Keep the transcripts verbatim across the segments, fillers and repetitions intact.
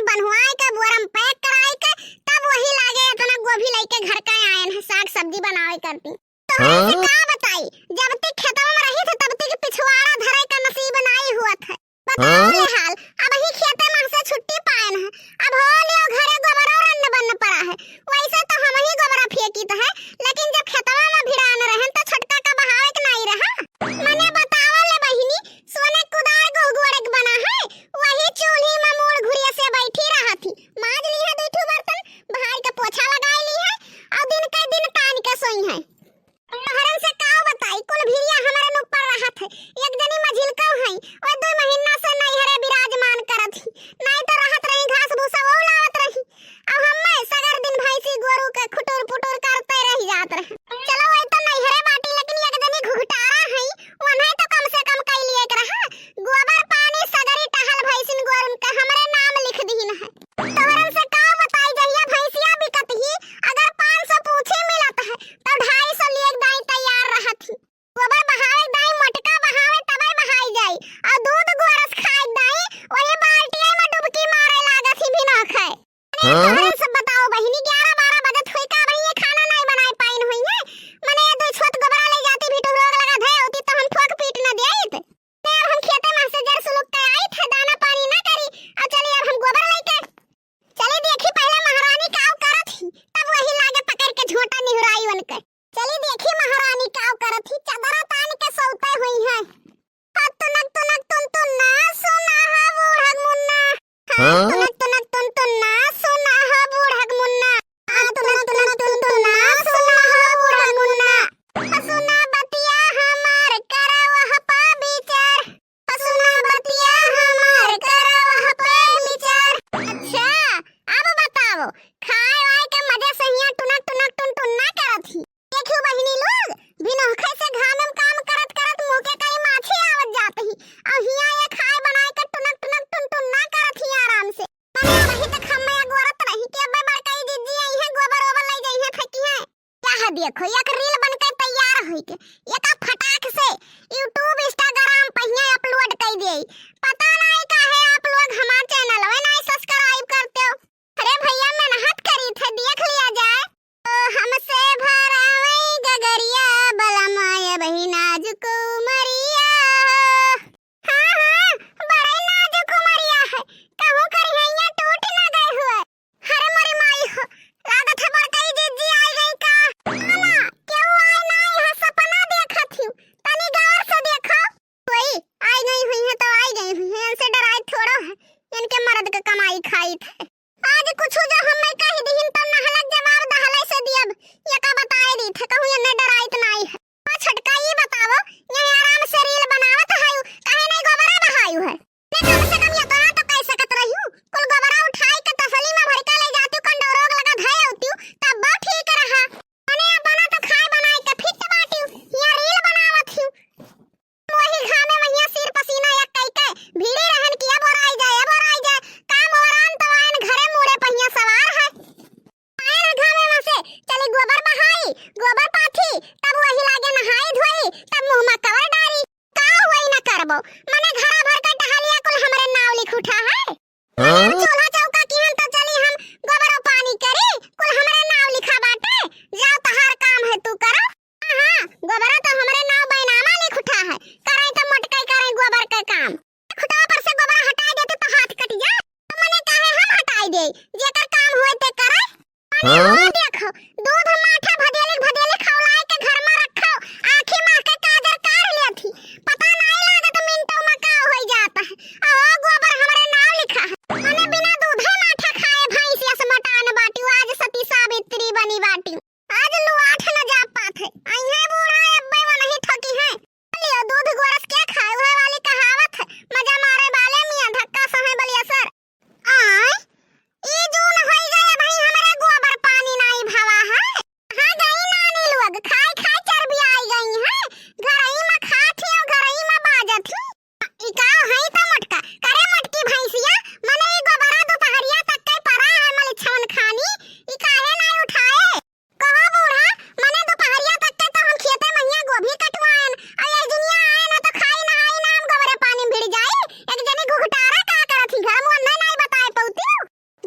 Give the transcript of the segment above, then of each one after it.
बनवाए के, बोरा में पैक कराए के, तब वही लागे इतना गोभी लेके घर का आयन है, साग सब्जी बनावे करती। तो हाँ? से का बताई, जब तक खेतवा में रही थे, तब तक पिछवाड़ा धरे का नसीब नाई हुआ था। बताओ हाँ? ले हाल, अब ही खेते में से छुट्टी पायन है, अब हो लियो घरे गोबरो रन्न बन्न पड़ा है। वैसे तो हम ही गोबरा फेंकित है, लेकिन जब खेतवा में भिड़ान रहन तो छोटका का बहावे के नाई रहा। मने बताओ ले बहिनी, सोने कुदार गोहगोड़े के बना है, वही चूल्ही में मूड़ घुरिया से बैठी रहा थी। माज ली है दुई ठो बर्तन, भाई का पोछा लगाई ली है, और दिन के दिन तान के सोई है। तोहरन से का बताई, कुल भिरिया हमरन ऊपर रहत है। एक जनी मझिलकौ है, वो दो महीना से नैहरे विराजमान करत ही, नहीं तो रहत रही, घास भूसा वो लावत रही। अब हम्मे सगर दिन भैंसी गोरू के खुटुर पुटुर करते रह जात रहे। चलो, वही तो नैहरे बाटी, लेकिन एक जनी घुघटारा है, उन्हें तो कम से कम कई लिए के रहा। गोबर पानी सगरी टहल भैंसिन गोरुन के हमरे नाम लिख दीन है। तोहरन से का बताई, जहिया भैंसिया बिकत ही, अगर पाँच सौ पूछी मिलत है, तो ढाई सौ लिए दाई तैयार रहत ही। गोबर बहावे दाई मोटका बहावे, तबे बहाई जाई, और दूध गोरस खाए दाई, वही बाल्टिया में डुबकी मारे लागत ही बिना खाए। अरे हाँ? तोहरन से बताओ बहिनी, ग्यारह बारह बजत होई का, अबही ये खाना नहीं बनाए पाइन होई है। मने ये दो छोट गोबरा ले जाती, भी टुकड़ों लगा धे होती, तो हम ठोक पीट न देइत। अब हम खेते में से जर सुलुक के आई थे, दाना पानी ना करी। अब चली, अब हम गोबर लेके चली देखी, पहले महारानी काव करत ही, तब वही लागे पकड़ के झोंटा निहुराई उनके। चली देखी महारानी काव करत ही, चदरा तान के सौते हुई है। हाँ, तुनक तुनक तुन तुन ना सुना है बूढ़क मुन्ना। हाँ, हाँ? तुनक तुनक तुन तुन ना सुना है बूढ़क मुन्ना। हाँ, तुनक तुनक तुन तुन ना सुना है बूढ़क मुन्ना। सुना बतिया हमार, करा वह पा विचार। सुना बतिया हमार, करा वह पे विचार। अच्छा, अब बताओ, खाए वाए के मजे से हियां टुनक टुनक टुन टुन ना करत ही। देखियो बहिनी लोग, बिनौखे से घाम में काम करत करत मुंह के कई माछी आवत जात ही। अब हियां ये खाए बनाए के टुनक टुनक टुन टुन ना करत ही आराम से। मने वही तक हम मैं अगोरत रही कि अबे बड़काई जिज्जी आई है, गोबर ओबर लई जाई है, फेंकी है। यह देखो, एक reel बनके तैयार होई के, एक फटाक से YouTube, Instagram पहिया upload कई देई। पता नाई काहे आप लोग हमार channel वे नाई subscribe करते हो। अरे भैया, मेहनत करी थे, देख लिया जाए। ओ हमसे भरावे गगरिया, बलमा ये बही नाजुक उमरिया। हाँ, हाँ, बड़े नाजुक उमरिया है, कहूँ करिहैया टूट ना गए हुए। अरे मोरी माई हो, लागत है बड़कई जिज्जी आई गई का। आमा, केहू आई ना, यहाँ सपना देखत हिउ, तनी गौर से देखो। वही, आई गई हुई है तो आई गई हुई है, इनसे डराई थोड़ो है, इनके मर्द के कमाई खाई थे। आज कुछ जो हम मैं कह दीहिन तो नहलक जवाब दहले से दियब, ये का बताए दी थे, कहूँ इन्हें डराइत नाई है। ओ छोटका, ई बतावो, यही आराम से reel बनावत हयू, काहे नहीं गोबरा बहायू है? ने कम से कम ये तो, तो कह सकत रह्यू, कुल गोबरा उठाई के तसली में भर के ले जाती, कंडौरोग लगा धय होती, तब बहुत ठीक रहा। मने अपना तो खाए बनाए के fit बाटी, यहाँ reel बनावत ही। वही घामे वहिया सिर पसीना एक कई के, भीड़ी रहन कि अब ओराई जाए, अब ओराई जाए, काम ओरान तो आयन घरे मुड़े पहिया सवार है। आए ना घामे में से, चली गोबर बहाई, गोबर पाथी, तब वही लागे नहाई धोई, तब मुँह में कवर डारी। का होई न करबो, मने घरा भर का टहलिया कुल हमरे नाव लिख उठा है। हाँ? चूल्हा चौका किहन तो चली हम गोबरो पानी करी, कुल हमरे नाव लिखा बाटे, जाओ तहार काम है तू करो। हाँ, हाँ, गोबरा तो हमरे नाव बैनामा लिख उठा है, करे तो मोटकाई करे गोबर के काम। खुटवा पर से गोबरा हटा देते तो हाथ कट जाए। तो मने काहे हम हटाई दे, जेकर काम होए ते करे। अरे हाँ? ओ देखो, दूध माठा भदेली भदेली खौलाए के घर में रखो, आँखी माँ के काजर काढ़ लेत ही। पता नाई लागत मिनटों में का होई जात है। आ ओ गोबर हमरे नाव लिखा है। मने बिना दूधे माठा खाए भैंस यस मटान बाटी, आज सती सावित्री बनी बाटी। आज लुआठ न जा पात है। अइहे बूढ़ा अब्बे वो नहीं ठकी है। लियो दूध गोरस के खाए, उहे वाली कहावत है, मजा मारे वाले मियाँ धक्का सहे बलिया सर। आय, ई जून होई गए भाई, हमरे गोबर पानी नाई भवा है। कहाँ गई नानी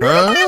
हाँ?